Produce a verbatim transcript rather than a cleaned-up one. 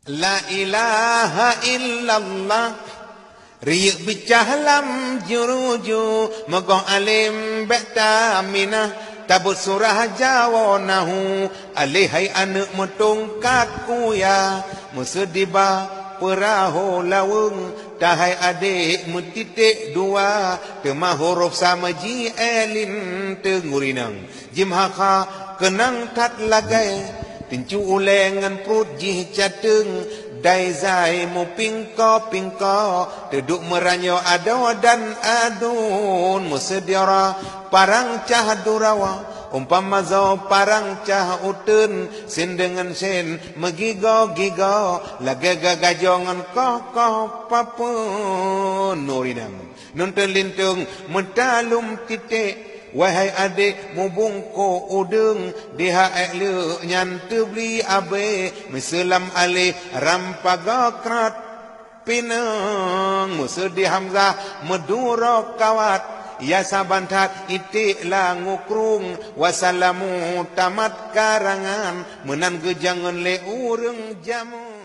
La ilaha illallah. Riyeuk bicah lam juruju, meugoh além bék taminah, tabeuet surah jawoe nahu, alé hai aneuëk meutungkat kuya, meuseudiba peurahô laweueng, tahai adék meutiték dua, teuma hurôf sama ji é linteung urinang. Jimeuhakha keunong that lagée, teuncu ulée ngon pruet jih cateueng, dai zai mupingko-pingko, teuduek meuranyoe adoe dan aduen, meuseudiara parang cah durawa, umpama zoe parang cah uteuen, sén deungon sén meugigoe-gigoe, lagée gagajoe ngon koh-koh papeuen urinang. Nunteuen linteung meutalom titék, wahai adék mubungkôh udeueng, di ha ék leuek nyan teubri abée, meuseulam alé rampaga krat pineung, meuseudiah hamzah meuduro kawat, ya saban that iték la ngukrueng, wasalamu tamat karangan, meunan geujangon lé ureuëng jameun.